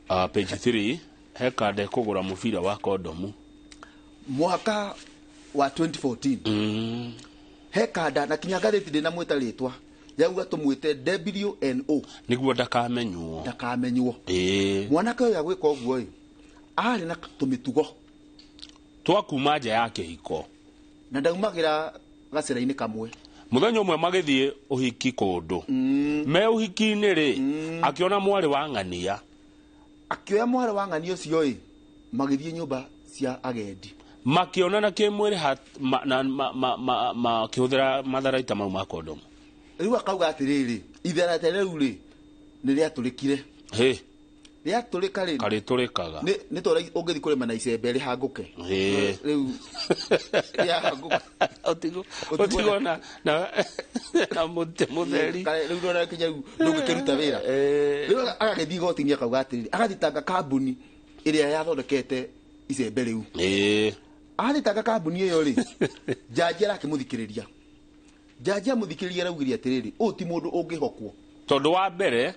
Page 3 he kanda ĩkũgũra mũbira wa kondomu. Mwaka wa 2014 he kanda na kinya ngathĩti ndĩnamwĩta rĩtwa yauga tũmwĩte WNO. Nĩguo ndakamenywo. Ndakamenywo. Ĩĩ. Mwanake ũyũ agwĩka ũguo ĩ arĩ na tũmĩtugo twa kuma nja ya kĩhiko. Na ndaumagĩra gacĩra-inĩ kamwe. Mũthenya ũmwe magĩthiĩ ũhiki kũndũ. Me ũhiki-inĩ rĩ, akĩona mwarĩ wa ng'ania. Akĩoya mwarĩ wa ng'ania ũcio ĩ magĩthiĩ nyũmba cia agendi. Makĩonana kĩmwĩrĩ makĩhũthĩra matharaita mau ma kondomu. Rĩu akauga atĩrĩrĩ, itharaita rĩu rĩ nĩ rĩatũrĩkire. Hĩ. Rĩatũrĩka rĩ, karĩtũrĩkaga. Nĩ ta ũrĩa ũngĩthiĩ kũrĩma na icembe rĩhangũke. Hĩ. Rĩu rĩahangũka. Ũtigwo na mũtĩ mũtheri. Rĩu ndona kinya rĩu ndũngĩkĩruta wĩra. Rĩu agagĩthiĩ igoti-inĩ akauga atĩrĩrĩ, agathitanga kambuni ĩrĩa yathondekete icembe rĩu. Athitanga kambuni ĩyo rĩ, njanji arakĩmũthikĩrĩria. Njanji amũthikĩrĩria araugire atĩrĩrĩ, ũyũ ti mũndũ ũngĩhokwo. Tondũ wa mbere,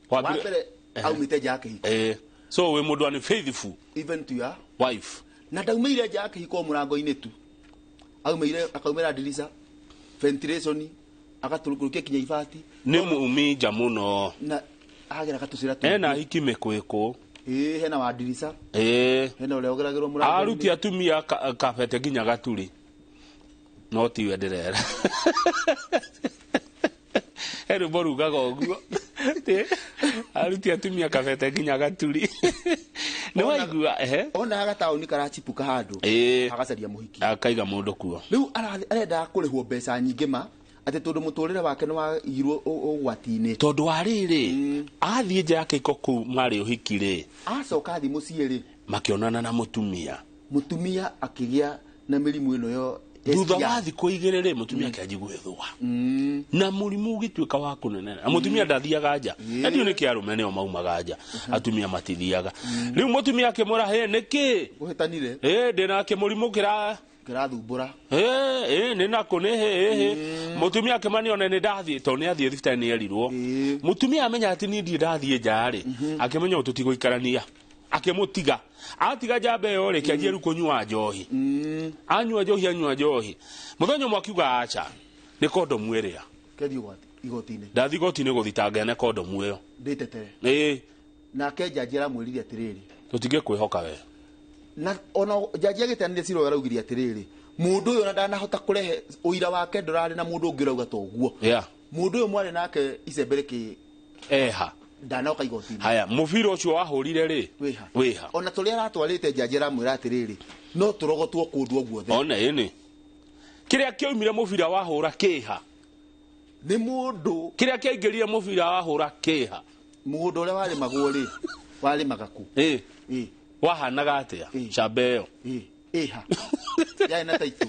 wa mbere aumĩte nja ya kĩhiko. So wĩ mũndũ unfaithful. Even to your wife. Na ndaumĩire nja ya kĩhiko mũrango-inĩ tu. Aumĩire akaumĩra ndirica, ventilation, agatũrũkia kinya ibati. Nĩ mumi nja mũno. Na agera gatũcĩra tũingĩ. Ena hiki mĩkwĩkũ. Ĩĩ, hena wa ndirica. Ĩĩ. Hena ũrĩa ũgeragĩrwo mũrango-inĩ. Aruti atumia kabete nginya gaturi. No tiwe ndĩrera. He rwĩmbo rugaga ũguo. Aruti atumia kabete nginya gaturi. Nĩ waigua, ehe. Ona gataũni karachipuka handũ. Ĩĩ. Agacaria mũhiki. Akaiga mũndũ kuo. Rĩu arendaga kũrĩhwo mbeca nyingĩ ma atĩ tondũ mũtũrĩre wake nĩ waigirwo ũgwati-inĩ. Tondũ wa rĩrĩ, athiĩ nja ya kĩhiko kũu marĩ ũhiki rĩ. Acoka athiĩ mũciĩ rĩ. Makĩonana na mũtumia. Mũtumia akĩgĩa na mĩrimũ ĩno yo Thutha STI. wa thikũ igĩrĩ rĩ, mũtumia akĩanjia gwĩthũa. Na mũrimũ ũgĩtuĩka wa kũnenera. Na mũtumia ndathiaga nja. Na ndiũĩ nĩkĩ arũme nĩo maumaga nja. Atumia matithiaga. Rĩu mũtumia akĩmwĩra, hĩ, nĩkĩ? Ũhĩtanire. Ĩ, ndĩna kĩmũrimũ kĩrathumbũra. Ĩ, nĩ nakũ, nĩ hĩ, ĩ, hĩ. Mũtumia akĩmania one nĩ ndathiĩ, tondũ nĩ athiĩ thibitarĩ nĩ erirwo. Mũtumia amenya atĩ niĩ ndirĩ ndathiĩ nja rĩ, akĩmenya ũyũ tũtigũikarania. Akĩmũtiga. Atiga njamba ĩyo rĩ, kĩanjia rĩu kũnyua njohi. Anyua njohi, anyua njohi. Mũthenya ũmwe akiuga aca, nĩ kondomu ĩrĩa. Kĩanjia igoti-inĩ. Ndathiĩ igoti-inĩ gũthitanga ene kondomu ĩyo. Ndĩtetere. Ĩĩ. Nake njanji aramwĩrire atĩrĩrĩ. Tũtingĩkwĩhoka we. Na ona njanji agĩteanĩria cira ũyũ araugire atĩrĩrĩ, mũndũ ũyũ ona ndanahota kũrehe ũira wake ndũrarĩ na mũndũ ũngĩ ũrauga ta ũguo. Mũndũ ũyũ mwarĩ nake icembe rĩkĩ Eha. Ndanoka igoti-inĩ. Haya, mũbira ũcio wahũrire rĩ? Wĩha. Wĩha. Ona tũrĩa aratwarĩte njanji aramwĩra atĩrĩrĩ, no tũrogotwo kũndũ o guothe. Ona ĩnĩ. Kĩrĩa kĩoimire mũbira wahũra kĩha. Nĩ mũndũ. Kĩrĩa kĩaingĩrire mũbira wahũra kĩha. Mũgũnda ũrĩa warĩmagwo rĩ, warĩmaga kũ? Ĩ. Ĩ. Wahanaga atĩa? Ĩ. Camba ĩyo. Ĩ. Ĩha. Yarĩ na taitũ.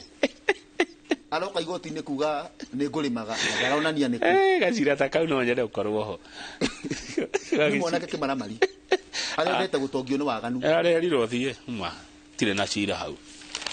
Aroka igoti-inĩ kuga nĩ ngũrĩmaga, na ndaronania nĩ kũ. Gacira ta kau no nyende gũkorwo ho. Nĩ mwanake kĩmaramari. Arĩa endete gũtongio nĩ waganu. Arerirwo thiĩ, ma, tirĩ na cira hau.